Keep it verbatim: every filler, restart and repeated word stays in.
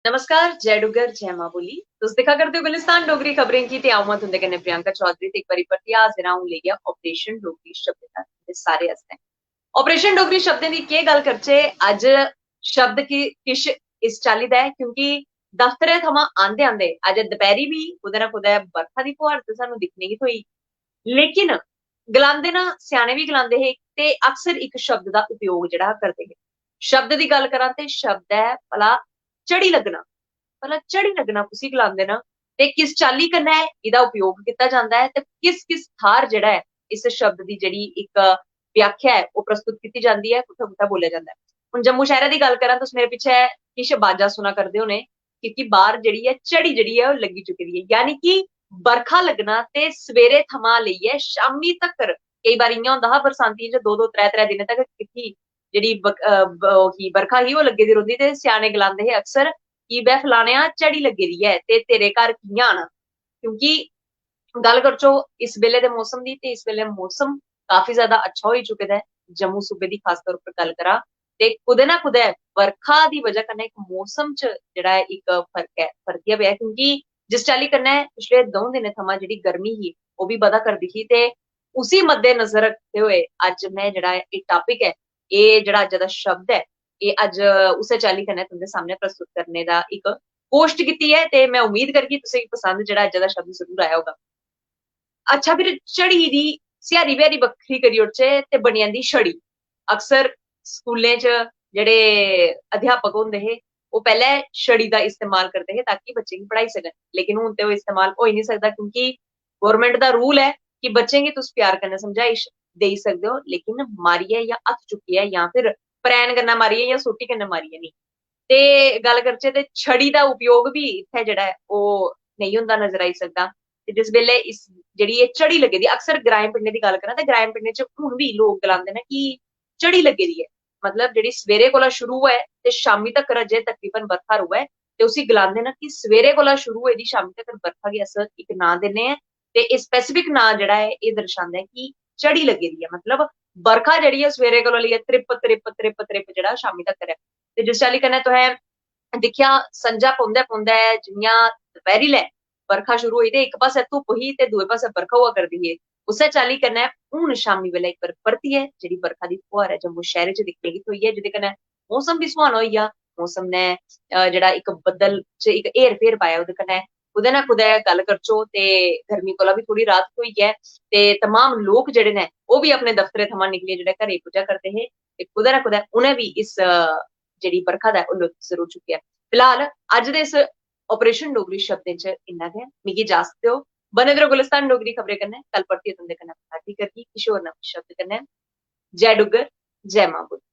नमस्कार, जय डुग्गर, जय मां बोली। तुस दिक्खा करदे ओ गुलिस्तान डोगरी खबरें गी ते अ'ऊं आं तुं'दे कन्नै प्रियंका चौधरी ते इक बारी परतियै हाजिर आं अ'ऊं लेइयै ऑपरेशन डोगरी शब्द दा तुं'दे सारे आस्तै। ऑपरेशन डोगरी शब्दें दी केह् गल्ल करचै, अज्ज शब्द कि-, किश इस चाल्ली दा ऐ, क्योंकि दफ्तरै थमां आंदे आंदे अज्ज दपैह्री बी कुतै ना कुतै बरखा दी फुहार ते सानूं दिक्खने गी थ्होई। लेकिन गलांदे ना, स्याने बी गलांदे हे ते अक्सर इक शब्द दा उपयोग जेह्ड़ा करदे हे। शब्द दी गल्ल करां ते शब्द ऐ भला झड़ी लग्गना। भला झड़ी लग्गना कुसी गलांदे न ते किस चाल्ली कन्नै एह्दा उपयोग कीता जंदा ऐ ते किस किस थाह्र जेह्ड़ा ऐ इस शब्द दी जेह्ड़ी इक व्याख्या ऐ ओह् प्रस्तुत कीती जंदी ऐ, कुत्थै कुत्थै बोलेआ जंदा ऐ। हून जम्मू शैह्रा दी गल्ल करां, तुस मेरे पिच्छै किश बाजां सुना करदे होने, क्योंकि बाह्र जेह्ड़ी ऐ झड़ी जेह्ड़ी ऐ ओह् लग्गी चुकी दी ऐ, यानी कि बरखा लग्गना ते सवेरे थमां लेइयै शामी तक्कर, केई बार इ'यां होंदा हा बरसांतियें च दो दो त्रै त्रै दिनें तक किट्ठी जेह्ड़ी बक-, अ, ब-, ओह् ही, बरखा ही, ओह् लग्गी दी रौंह्दी ते स्याने गलांदे हे अक्सर कि "बे फलानेआ, झड़ी लग्गी दी ऐ ते तेरे घर कि'यां आना?" क्योंकि गल्ल करचो इस बेल्ले दे मौसम दी, ते इस बेल्ले मौसम काफी ज्यादा अच्छा होई चुके दा ऐ। जम्मू सूबे दी खास तौर पर गल्ल करां ते कुतै ना कुतै बरखा दी वजह कन्नै इक मौसम च जेह्ड़ा ऐ इक फर्क ऐ, फर्क गै पेआ ऐ, क्योंकि जिस चाल्ली कन्नै पिछले द'ऊं दिनें थमां जेह्ड़ी गर्मी ही ओह् बी बधा करदी ही, ते उसी मद्देनजर रखदे होए अज्ज में जेह्ड़ा एह् टॉपिक ऐ, एह् जेह्ड़ा अज्ज दा शब्द ऐ, एह् अज्ज उस्सै चाल्ली कन्नै तुं'दे सामनै प्रस्तुत करने दा इक कोशट कीती ऐ, ते में उम्मीद करगी तुसें गी पसंद जेह्ड़ा अज्ज दा शब्द जरूर आया होगा। अच्छा, फिर झड़ी दी स्यारी ब्यारी बक्खरी करी ओड़चै ते बनी जंदी छड़ी। अक्सर स्कूलें च जेह्ड़े अध्यापक होंदे हे, ओह् पैह्लें छड़ी दा इस्तेमाल करदे हे ताकि बच्चें गी पढ़ाई सकन, लेकिन हून ते ओह् इस्तेमाल होई निं सकदा, क्योंकि गौरमेंट दा रूल ऐ कि बच्चें गी तुस प्यार कन्नै समझाई श-, देई सकदे ओ, लेकिन मारियै जां हत्थ चुक्कियै जां फिर परैन कन्नै मारियै जां सोटी कन्नै मारियै नेईं। ते गल्ल करचै ते छड़ी दा उपयोग बी इत्थै जेह्ड़ा ऐ ओह् नेईं होंदा नजर आई सकदा। ते जिस बेल्लै इस जेह्ड़ी एह् झड़ी लग्गी दी, अक्सर ग्राएं पिंडें दी गल्ल करां ते ग्राएं पिंडें च हून बी लोक गलांदे न कि झड़ी लग्गी दी ऐ, मतलब जेह्ड़ी सवेरे कोला शुरू होऐ ते शामी तक्कर अजें तकरीबन बरखा र'वै, ते उसी गलांदे न कि सवेरे कोला शुरू होई दी शामी तक्कर बरखा गी अस इक नांऽ दिन्ने आं, ते एह् स्पेसिफिक नांऽ जेह्ड़ा ऐ एह् दर्शांदा ऐ कि झड़ी लग्गी दी ऐ, मतलब बरखा जेह्ड़ी ऐ सवेरे कोला लेइयै त्रिप त्रिप त्रिप त्रिप जेह्ड़ा शामी तक्कर ऐ। ते जिस चाल्ली कन्नै तुसें दिक्खेआ, संझा पौंदे पौंदे जि'यां दपैह्री लै बरखा शुरू होई ते इक पासै धुप्प ही ते दूए पासै बरखा होआ करदी ही, उस्सै चाल्ली कन्नै हून शामी बेल्लै इक बार परतियै जेह्ड़ी बरखा दी फुहार ऐ जम्मू शैह्रे च दिक्खने गी थ्होई ऐ, जेह्दे कन्नै मौसम बी सुहाना होई गेआ। मौसम ने, अ, जेह्ड़ा इक बद्दल च इक हेर फेर पाया, ओह्दे कन्नै कुतै ना कुतै गल्ल करचो ते गर्मी कोला बी थोह्ड़ी राहत थ्होई ऐ। ते तमाम लोक जेह्ड़े न ओह् बी अपने दफ्तरें थमां निकलियै जेह्ड़े घरै गी पुज्जा करदे हे ते कुतै ना कुतै उ'नें बी इस, अ, जेह्ड़ी बरखा दा ऐ ओह् लुत्फ जरूर चुक्केआ। फिलहाल अज्ज दे इस ऑपरेशन डोगरी शब्दें च इन्ना गै। मिगी इजाजत देओ, बने दे र'वो गुलिस्तान डोगरी खबरें कन्नै। कल परतियै तुं'दे कन्नै मलाटी करगी किश होर नमें शब्द कन्नै। जय डुग्गर, जय मां बोली।